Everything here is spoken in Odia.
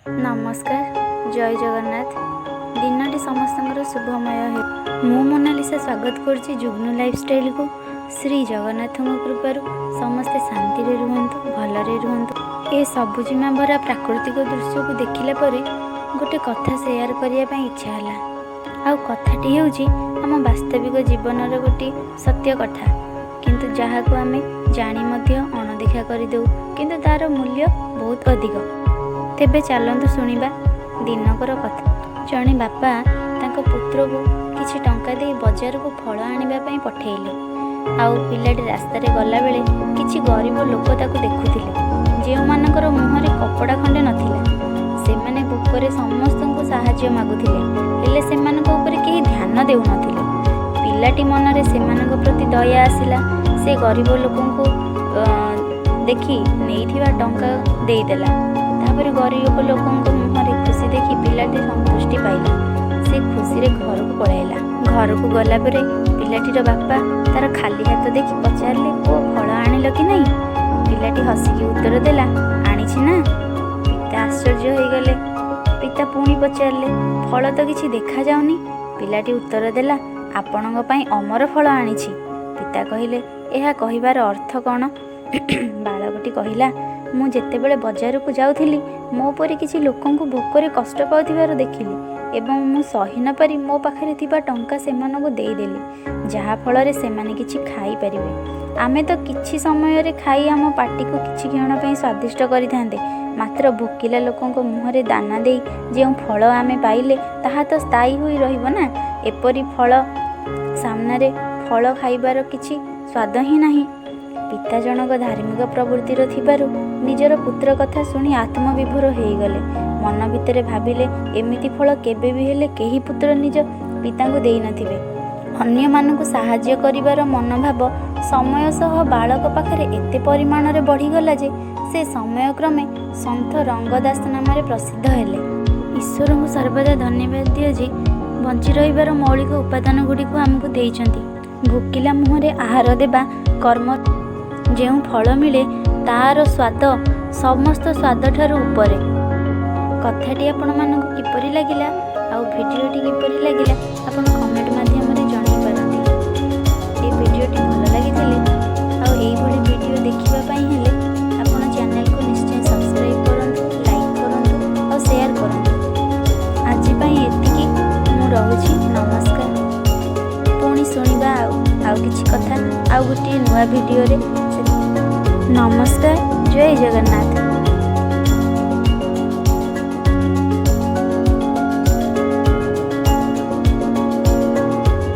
ନମସ୍କାର, ଜୟ ଜଗନ୍ନାଥ। ଦିନଟି ସମସ୍ତଙ୍କର ଶୁଭମୟ ହେଉ। ମୁଁ ମୋନାଲିସା ସ୍ୱାଗତ କରୁଛି ଜୁଗ୍ନୁ ଲାଇଫଷ୍ଟାଇଲକୁ। ଶ୍ରୀ ଜଗନ୍ନାଥଙ୍କ କୃପାରୁ ସମସ୍ତେ ଶାନ୍ତିରେ ରୁହନ୍ତୁ, ଭଲରେ ରୁହନ୍ତୁ। ଏ ସବୁଜିମା ଭରା ପ୍ରାକୃତିକ ଦୃଶ୍ୟକୁ ଦେଖିଲା ପରେ ଗୋଟେ କଥା ସେୟାର କରିବା ପାଇଁ ଇଚ୍ଛା ହେଲା। ଆଉ କଥାଟି ହେଉଛି ଆମ ବାସ୍ତବିକ ଜୀବନର ଗୋଟିଏ ସତ୍ୟ କଥା, କିନ୍ତୁ ଯାହାକୁ ଆମେ ଜାଣି ମଧ୍ୟ ଅଣଦେଖା କରିଦେଉ, କିନ୍ତୁ ତା'ର ମୂଲ୍ୟ ବହୁତ ଅଧିକ। ତେବେ ଚାଲନ୍ତୁ ଶୁଣିବା ଦିନକର କଥା। ଜଣେ ବାପା ତାଙ୍କ ପୁତ୍ରକୁ କିଛି ଟଙ୍କା ଦେଇ ବଜାରକୁ ଫଳ ଆଣିବା ପାଇଁ ପଠେଇଲେ। ଆଉ ପିଲାଟି ରାସ୍ତାରେ ଗଲାବେଳେ କିଛି ଗରିବ ଲୋକ ତାକୁ ଦେଖୁଥିଲେ, ଯେଉଁମାନଙ୍କର ମୁହଁରେ କପଡ଼ା ଖଣ୍ଡେ ନଥିଲା। ସେମାନେ ଭୋକରେ ସମସ୍ତଙ୍କୁ ସାହାଯ୍ୟ ମାଗୁଥିଲେ, ହେଲେ ସେମାନଙ୍କ ଉପରେ କେହି ଧ୍ୟାନ ଦେଉନଥିଲେ। ପିଲାଟି ମନରେ ସେମାନଙ୍କ ପ୍ରତି ଦୟା ଆସିଲା। ସେ ଗରିବ ଲୋକଙ୍କୁ ଦେଖି ନେଇଥିବା ଟଙ୍କା ଦେଇଦେଲା। ତାପରେ ଗରିବ ଲୋକଙ୍କ ମୁହଁରେ ଖୁସି ଦେଖି ପିଲାଟି ସନ୍ତୁଷ୍ଟି ପାଇଲା। ସେ ଖୁସିରେ ଘରକୁ ପଳାଇଲା। ଘରକୁ ଗଲା ପରେ ପିଲାଟିର ବାପା ତାର ଖାଲି ହାତ ଦେଖି ପଚାରିଲେ, "ପୁଅ, ଫଳ ଆଣିଲ କି ନାହିଁ?" ପିଲାଟି ହସିକି ଉତ୍ତର ଦେଲା, "ଆଣିଛି ନା।" ପିତା ଆଶ୍ଚର୍ଯ୍ୟ ହୋଇଗଲେ। ପିତା ପୁଣି ପଚାରିଲେ, "ଫଳ ତ କିଛି ଦେଖାଯାଉନି?" ପିଲାଟି ଉତ୍ତର ଦେଲା, "ଆପଣଙ୍କ ପାଇଁ ଅମର ଫଳ ଆଣିଛି।" ପିତା କହିଲେ, "ଏହା କହିବାର ଅର୍ଥ କ'ଣ?" ବାଳକଟି କହିଲା, "ମୁଁ ଯେତେବେଳେ ବଜାରକୁ ଯାଉଥିଲି, ମୋ ପରି କିଛି ଲୋକଙ୍କୁ ଭୋକରେ କଷ୍ଟ ପାଉଥିବାର ଦେଖିଲି ଏବଂ ମୁଁ ସହି ନପାରି ମୋ ପାଖରେ ଥିବା ଟଙ୍କା ସେମାନଙ୍କୁ ଦେଇଦେଲି, ଯାହାଫଳରେ ସେମାନେ କିଛି ଖାଇପାରିବେ। ଆମେ ତ କିଛି ସମୟରେ ଖାଇ ଆମ ପାଟିକୁ କିଛି କ୍ଷଣ ପାଇଁ ସ୍ୱାଦିଷ୍ଟ କରିଥାନ୍ତେ, ମାତ୍ର ଭୋକିଲା ଲୋକଙ୍କ ମୁହଁରେ ଦାନା ଦେଇ ଯେଉଁ ଫଳ ଆମେ ପାଇଲେ, ତାହା ତ ସ୍ଥାୟୀ ହୋଇ ରହିବ ନା? ଏପରି ଫଳ ସାମ୍ନାରେ ଫଳ ଖାଇବାର କିଛି ସ୍ୱାଦ ହିଁ ନାହିଁ।" ପିତା ଜଣକ ଧାର୍ମିକ ପ୍ରବୃତ୍ତିର ଥିବାରୁ ନିଜର ପୁତ୍ର କଥା ଶୁଣି ଆତ୍ମବିଭୋର ହୋଇଗଲେ। ମନ ଭିତରେ ଭାବିଲେ, ଏମିତି ଫଳ କେବେ ବି ହେଲେ କେହି ପୁତ୍ର ନିଜ ପିତାଙ୍କୁ ଦେଇନଥିବେ। ଅନ୍ୟମାନଙ୍କୁ ସାହାଯ୍ୟ କରିବାର ମନୋଭାବ ସମୟ ସହ ବାଳକ ପାଖରେ ଏତେ ପରିମାଣରେ ବଢ଼ିଗଲା ଯେ ସେ ସମୟକ୍ରମେ ସନ୍ଥ ରଙ୍ଗଦାସ ନାମରେ ପ୍ରସିଦ୍ଧ ହେଲେ। ଈଶ୍ୱରଙ୍କୁ ସର୍ବଦା ଧନ୍ୟବାଦ ଦିଅ ଯେ ବଞ୍ଚି ରହିବାର ମୌଳିକ ଉପାଦାନ ଗୁଡ଼ିକୁ ଆମକୁ ଦେଇଛନ୍ତି। ଭୋକିଲା ମୁହଁରେ ଆହାର ଦେବା କର୍ମ ଯେଉଁ ଫଳ ମିଳେ, ତା'ର ସ୍ୱାଦ ସମସ୍ତ ସ୍ୱାଦଠାରୁ ଉପରେ। କଥାଟି ଆପଣମାନଙ୍କୁ କିପରି ଲାଗିଲା ଆଉ ଭିଡ଼ିଓଟି କିପରି ଲାଗିଲା, ଆପଣ କମେଣ୍ଟ ମାଧ୍ୟମରେ ଜଣାଇ ପାରନ୍ତି। ଏ ଭିଡ଼ିଓଟି ଭଲ ଲାଗିଥିଲେ ଆଉ ଏଇଭଳି ଭିଡ଼ିଓ ଦେଖିବା ପାଇଁ ହେଲେ ଆପଣ ଚ୍ୟାନେଲକୁ ନିଶ୍ଚୟ ସବସ୍କ୍ରାଇବ୍ କରନ୍ତୁ, ଲାଇକ୍ କରନ୍ତୁ ଆଉ ସେୟାର କରନ୍ତୁ। ଆଜି ପାଇଁ ଏତିକି, ମୁଁ ରହୁଛି। ନମସ୍କାର। ପୁଣି ଶୁଣିବା ଆଉ କିଛି କଥା ଆଉ ଗୋଟିଏ ନୂଆ ଭିଡ଼ିଓରେ। ନମସ୍କାର, ଜୟ ଜଗନ୍ନାଥ।